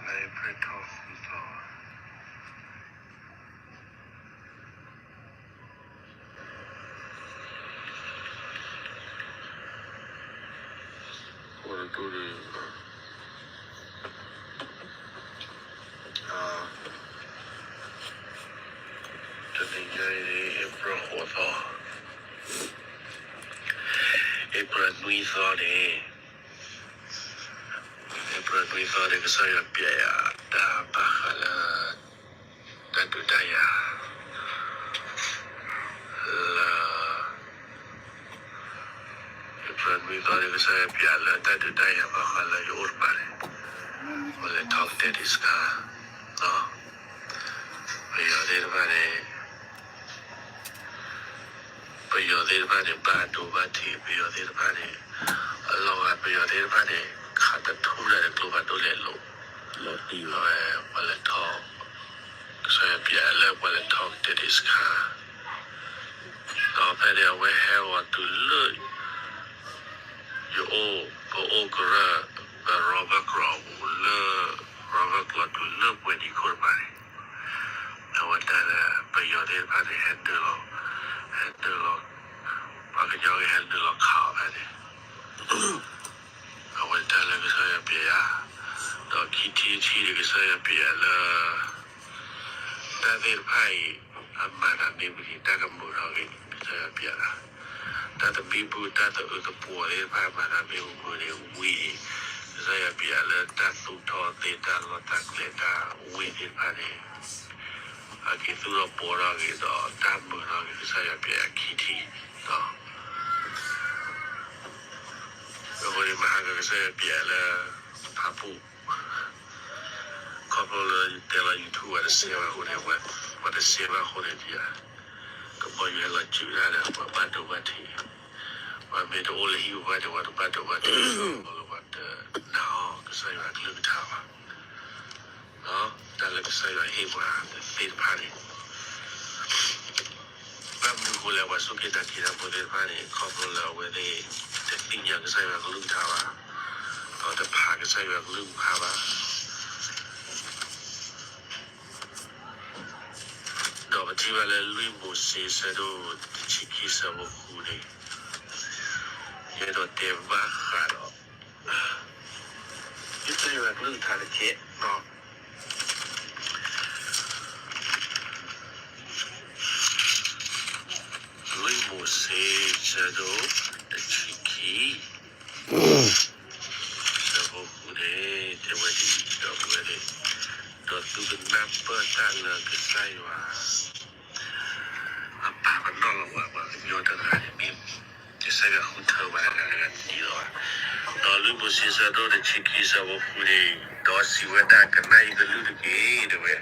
တနံၤညါအံၤန့ၣ် April ဃိးသီ, April နွံသီန့ၣ်, April နွံသီန့ၣ် ကစၢ်ယွၤပျဲယၤတၢ်ဘၣ်ဃးလၢ တၢ်ဒုးတၢ်ယၤ လၢ April နွံသီန့ၣ် ကစၢ်ယွၤပျဲလၢတၢ်ဒုးတၢ်ယၤဘၣ်ဃးလၢယအိၣ်တဖၣ်န့ၣ်, ဝဲလဲၤထီၣ်ကတဲာ်ဒံးစခါ, ပယီၤသ့ၣ်တဖၣ်န့ၣ် ပယီၤသ့ၣ်တဖၣ်န့ၣ် ဘၣ်ဒိဘၣ်ထံး, ပယီၤသ့ၣ်တဖၣ်န့ၣ် အလီၤဂာ်, ပယီၤသ့ၣ်တဖၣ်န့ၣ် ခးတထူၣ်ဒၣ်ဒီးကျိဖးဒိၣ်လဲၤလိာ်, အဝဲပှၤလဲၤထီၣ်, ကစၢ်ယွၤပျဲလၢပှၤလဲၤထီၣ်ကတဲာ်ဒံးစခါ, ဒီးဖဲန့ၣ် အဝဲဟဲဂီၤတုၤလၢ ယအိၣ်, ပအိၣ်ကရၢၢ်, ပ Robert ကျိာ်အပူၤလၢ Robert ကျိာ်တုၤလၢပှဲၤနံၤခိၣ်တဖၣ်န့ၣ်, အဝဲတၢ်လၢ ပယီၤသ့ၣ်တဖၣ်န့ၣ် ဟဲနုာ်လီၤ, ဟဲနုာ်လီၤ, ပှၤကညီကဟဲနုာ်လီၤခးအီၤဖဲန့ၣ်, အဝဲတၢ်လၢကစၢ်ယွၤပျဲယၤ, ဒီးခံထံၣ်တထံၣ်န့ၣ် ကစၢ်ယွၤပျဲယၤလၢ တၢ်သ့ၣ်တဖၣ်အံၤ အမၤတၢ်မ့ၢ်ဝံၤန့ၣ် တၢ်ကမုာ်ထီၣ်ဂ့ၤန့ၣ် ကစၢ်ယွၤပျဲယၤ, တၢ်သဘံၣ်ဘုၣ် တၢ်သအုးသပှီၤသ့ၣ်တဖၣ် မၤတၢ်မ့ၢ်ဝံၤန့ၣ် ဝံၤန့ၣ် ကစၢ်ယွၤပျဲယၤလၢတၢ်သူၣ်ထီၣ်သ့ တၢ်လီၢ်တၢ်ကျဲ တၢ်ဝ့ၢ်သ့ၣ်တဖၣ်န့ၣ် အက့ၤသူၣ်ထီၣ်ဘှီထီၣ်ဂ့ၤဒီး တၢ်မုာ်ထီၣ်ဂ့ၤ ကစၢ်ယွၤပျဲယၤခံထံၣ်, အဃိန့ၣ် မဟါက ကစၢ်ယွၤပျဲယၤလၢ ဖးပူၣ် ခီဖျိလၢယတဲလီၤ YouTube ပှၤတစဲးဘၣ်အဃိန့ၣ်, ပှၤတစဲးဘၣ်အဃိန့ၣ် ဒ်ယၤ ကဘီယူၤဟဲလီၤစုၣ်တၢ်ဒီး ပှၤဘၣ်ဒိဘၣ်ထံး, ပှၤမ့ၢ်တအိၣ်လၢဟံၣ်ပူၤဘၣ်ဒီး ပှၤတဘၣ်ဒိဘၣ်ထံး, ပှၤတနာ်အီၤ ကစၢ်ယွၤအကလုၢ်ကထါဘၣ်, တၢ်လၢကစၢ်ယွၤဟ့ၣ်ပှၤသ့ၣ်တဖၣ်န့ၣ် ဘၣ်မနုၤအဃိလဲၣ်, ပှၤစူၢ်က့ၤနာ်က့ၤတၢ်ဖိသ့ၣ်တဖၣ်န့ၣ် ခီဖျိလၢအဝဲသ့ၣ် တသ့ၣ်ညါကစၢ်ယွၤကလုၢ်ကထါဘၣ်, ဒီးတဖးကစၢ်ယွၤကလုၢ်ကထါဘၣ်, ဒီးပထံၣ်ဘၣ်လၢလွံၢ်မိၤၡ့ ဆၢဒိၣ်တဆံခံ ဆၢဖိဃုန့ၣ်, ယအဲၣ်ဒိးတဲဘၣ်ဃးဒီး ကစၢ်ယွၤကလုၢ်ကထါတက့ၢ်. လွံၢ်မိၤၡ့ ဆၢဒိၣ်တဆံခံ ဆၢဖိဃုန့ၣ် တဲဝဲဒ်အံၤ, ဒီးတဲဝဲဒ်, ဒီးသုကနၢ်ပၢၢ်တၢ်လၢကစၢ်ယွၤ အပာ်ပနီၣ်လီၤပှၤ ပှၤကညီတဂၤန့ၣ် မ့ၢ်ကစၢ်ယွၤဃုထၢပှၤ တဂၤတဂၤတဒ်လီၤဘၣ်. ဒီးလွံၢ်မိၤၡ့ ဆၢဒိၣ်တဆံခံ ဆၢဖိဃုန့ၣ်, ဒီးစံးဝဲဒၣ်, ကနၣ်ယကလုၢ်တက့ၢ်, တဲဝဲ,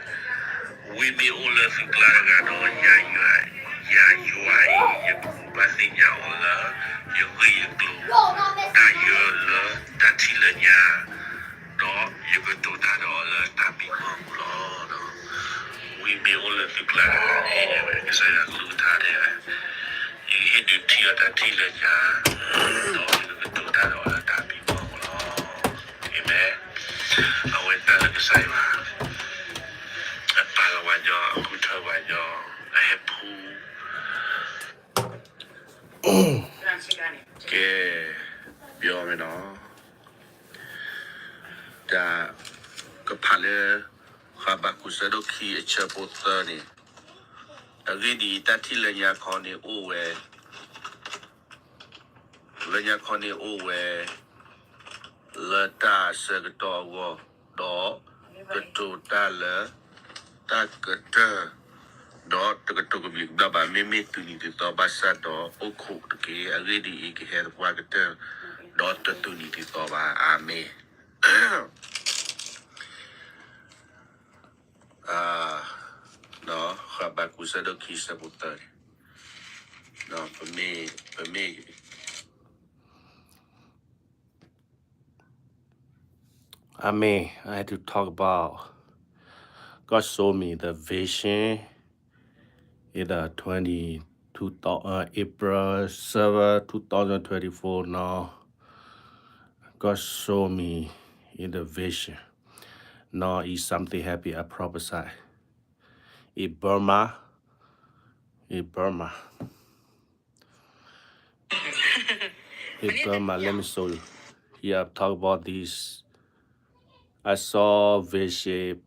ဝံမ့ၢ်အိၣ်လၢသုကျါတဂၤဒီး ယၤယွၤ, ယၤယွၤအံၤ ယကဘၣ်သ့ၣ်ညါအီၤလၢ ယဂ့ၢ်ယကျိၤ တၢ်ယၢၤလၢတၢ်ထံၣ်လၢညါ ဒီးယကတိၤတၢ်ဒီးအီၤလၢတၢ်မံမီၢ်ပူၤလီၤ. ဝံမ့ၢ်အိၣ်လၢသုကျါတဂၤန့ၣ် ကစၢ်ယွၤကလုၢ်ကထါတဲဝဲ, ယကဟ့ၣ်ဒုးထံၣ်အီၤတၢ်ထံၣ်လၢညါ, ဒီးယကတိၤတၢ်ဒီးအီၤလၢတၢ်မံမီၢ်ပူၤလီၤ. အၤမ့ၣ်. အဝဲတၢ်လၢကစၢ်ယွၤ အပာ်လီၤပှၤကညီ, အဃုထၢပှၤကညီ, အဟဲဖူ ကဲ, ပျီမ့ၢ်နီၤ, တၢ်ကဖးလၢ ဃဘးကူာ် ဆၢဒိၣ်ခံ အဆၢဖိသၢန့ၣ်, အဂ့ၢ်ဒ်အံၤ, တၢ်ထံၣ်လၢညါခီန့ၣ်အိၣ်ဝဲ, လၢညါခီန့ၣ်အိၣ်ဝဲ လၢတၢ်ဆၢကတီၢ်အဂီၢ်, ဒီးကတိၤတၢ်လၢတၢ်ကတၢၢ်, ဒီးတကတိၤကဘျံးကဘျၣ်ဘၣ်, မ့မ့ၢ်သုးနံၤသုးသီဘၣ်ဆၣ်ဒီးအိၣ်ခိးတက့ၢ်. အဂ့ၢ်ဒ်အံၤ, ကဟဲသပှၢ်ကတၢၢ်, ဒီးတသုးနံၤသုးသီဘၣ်. အၤမ့ၣ်. ဃဘးကူာ် ဆၢဒိၣ်ခံ ဆၢဖိသၢန့ၣ်, ပမ့ၢ်, ပမ့ၢ် I mean, I had to talk about God showed me the vision in the twenty, two thousand, uh, April seven, two thousand twenty-four now. God showed me in the vision. No, it's something happy. I prophesy. In Burma, in Burma, in Burma, let me show you. Yeah, talk about this. I saw vision.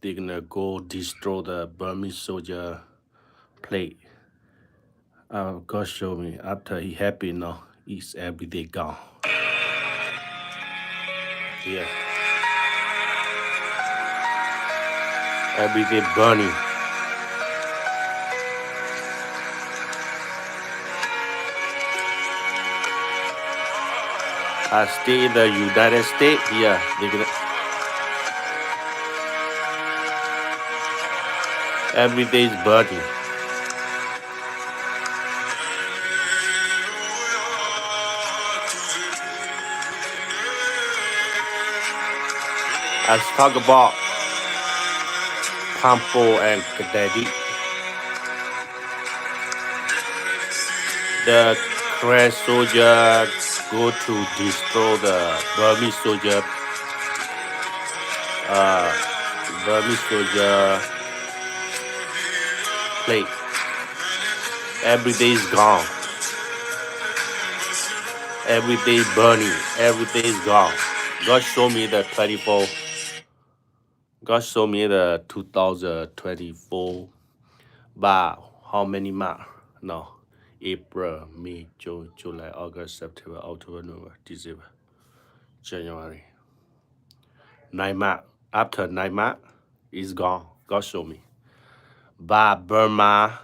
They're gonna go destroy the Burmese soldier plate. Uh, God show me after he happy now, it's everything gone. Yeah. Everything burning. I stay in the United States. Yeah, they gonna, everything is burning. I talk about Pampo and Kadadi. The Karen soldier go to destroy the Burmese soldier, uh, Burmese soldier plate. Everything is gone. Everything burning. Everything is gone. God show me the twenty-four. God show me the two thousand twenty-four. But how many months? No. April, May, June, July, August, September, October, November, December, January. Nine months. After nine months, it's gone. God show me. But Burma,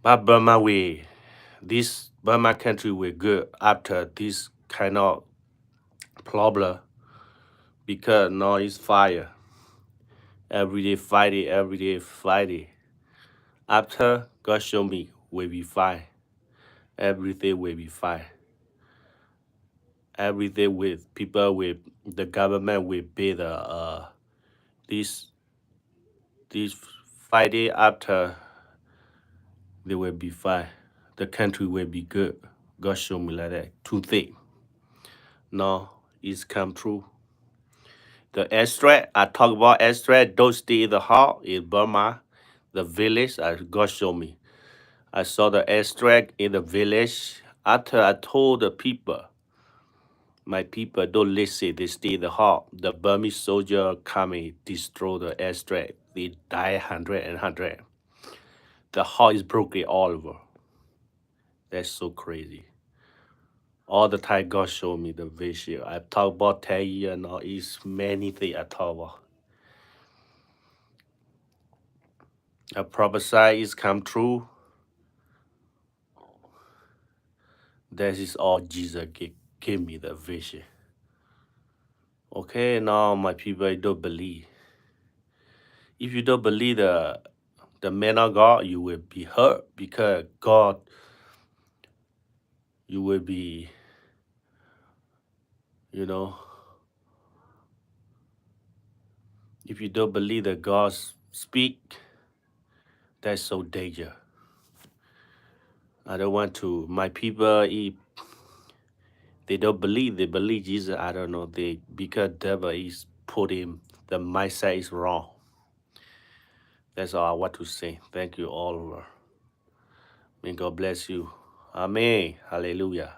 but Burma will, this Burma country will good after this kind of problem, because now it's fire. Every day fighting, every day fighting. After, God show me, will be fine. Everything will be fine. Everything with people with the government will be the, uh, this, this fighting after they will be fine. The country will be good. God show me like that. Two things. No, it's come true. The extract, I talk about extract, those stay in the hall in Burma, the village, I, God show me. I saw the extract in the village. After I told the people, my people don't listen, they stay in the hall. The Burmese soldier coming, destroy the extract. They die hundred and hundred. The hall is broken all over. That's so crazy. All the time God show me the vision. I talk about ten years now, it's many things I talk about. I prophesy it's come true. That is all Jesus give, give me the vision. Okay, now my people don't believe. If you don't believe the, the man of God, you will be hurt because God, you will be, you know, if you don't believe that God speak, that's so danger. I don't want to, my people, if they don't believe, they believe Jesus, I don't know, they, because devil is putting, the mindset is wrong. That's all I want to say. Thank you all. May God bless you. Amen. Hallelujah.